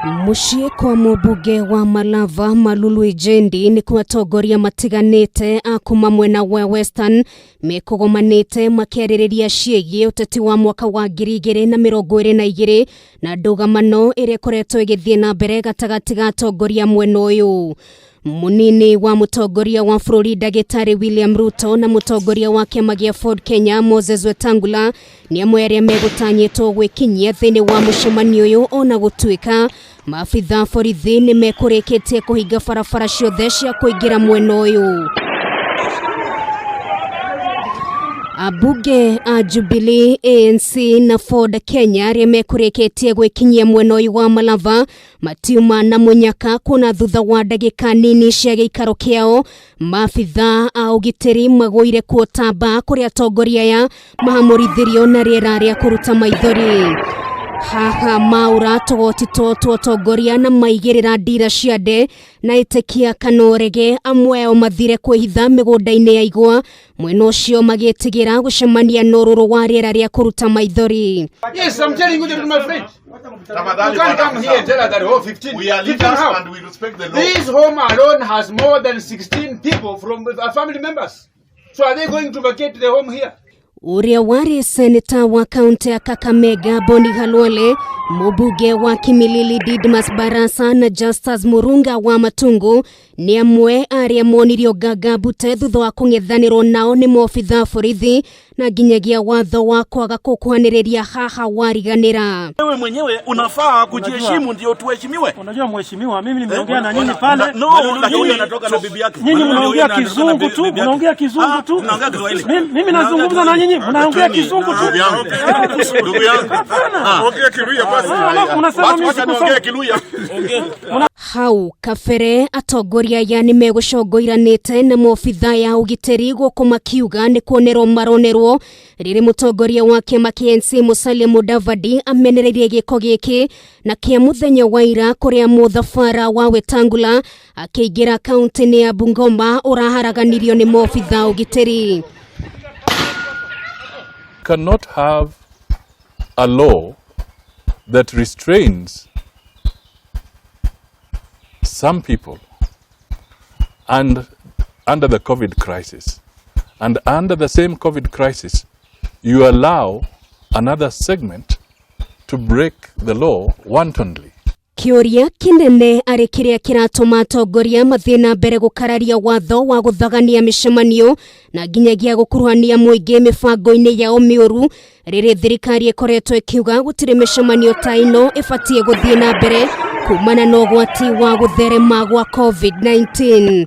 Mũciĩ kwa mũmbunge wa Malava Malulu Injendi nĩkuo atongoria matiganĩte a kuma mwena wa Western mekũgomanĩte makĩarĩrĩria ciĩgiĩ ũteti wa mwaka wa 2022 na ndũgamano ĩrĩa ĩkoretwo ĩgĩthiĩ na mbere gatagatĩ ga atongoria mwena ũyũ. Mũnini wa mũtongoria wa bũrũri Ndagĩtarĩ William Ruto na mũtongoria wa kĩama gĩa Ford Kenya Moses Wetangula nĩ amwe arĩa megũtanyĩtwo gwĩkinyia thĩinĩ wa mũcemanio ũyũ, ona gũtuĩka maabitha borithi nĩ mekũrĩkĩtie kũhinga barabara ciothe cia kũingĩra mwena ũyũ. Ambunge a Jubilee, ANC na Ford Kenya arĩa mekũrĩkĩtie gwĩkinyia mwena ũyũ wa Malava matiuma na mũnyaka kuona thutha wa ndagĩka nini cia gĩikaro kĩao maabitha a ũgitĩri magũire kuo tamba kũrĩa atongoria aya mahamũrithirio na rĩera rĩa kũruta maithori. Haha maũra tũgoti tũtũ atongoria na maigĩrĩra ndira cia nde na ĩtĩkia kana ũrege, amwe ao mathire kwĩhitha mĩgũnda-inĩ ya igwa mwena ũcio magĩtigĩra gũcemania na ũrũrũ wa rĩera rĩa kũruta maithori. Yes, I'm telling you that, my friend. Tafadhali You can't bwana come here and tell us that, oh, 15. We are 15 leaders how? And we respect the law. This home alone has more than 16 people from family members. So are they going to vacate the home here? Ũrĩa warĩ seneta wa kaunti ya Kakamega Boni Khalwale, mũmbunge wa Kimilili Didmas Barasa na Justus Murunga wa Matungu nĩ amwe arĩa monirio nganga mbute thutha wa kũng'ethanĩrwo nao nĩ maobitha borithi na nginyagia watho wa kwaga gũkuhanĩrĩria haha wariganĩra. Wewe mwenyewe unafaa kujiheshimu ndio tuheshimiwe. Unajua mheshimiwa, mimi nimeongea na nyinyi pale. No, lakini anatoka na bibi yake. Nyinyi mnaongea kizungu tu, mnaongea kizungu tu. Tunaongea Kiswahili. Mimi nazungumza na nyinyi, mnaongea kizungu tu. Ndugu yangu. Ndugu yangu. Ongea Kiluya basi. Alafu mnasema mimi Wacha sikusoma. niongee Kiluya. Hau kabere atongoria aya nĩ megũcongoiranĩte na maobitha ya ũgitĩri gũkũ makiuga nĩ kuonerwo maronerwo rĩrĩ mũtongoria wa kĩama kĩa ANC Musalia Mudavadi amenereirie gĩko gĩkĩ na kĩa mũthenya wa ira kũrĩa mũthabara wa Wetangula akĩingĩra kaunti-inĩ ya Bungoma ũraharaganirio nĩ maobitha ũgitĩri. Cannot have a law that restrains some people and under the COVID crisis. And under the same COVID crisis, you allow another segment to break the law wantonly. Kĩũria kĩnene arĩ kĩrĩa kĩratũma atongoria mathiĩ na mbere gũkararia watho wa gũthagania mĩcemanio na nginyagia gũkuruhania mũingĩ mĩbango-inĩ yao mĩũru rĩrĩ thirikari ĩkoretwo ĩkiuga gũtirĩ mĩcemanio ta ĩno ĩbatiĩ gũthiĩ na mbere kumana na ũgwati wa gũtherema gwa COVID-19.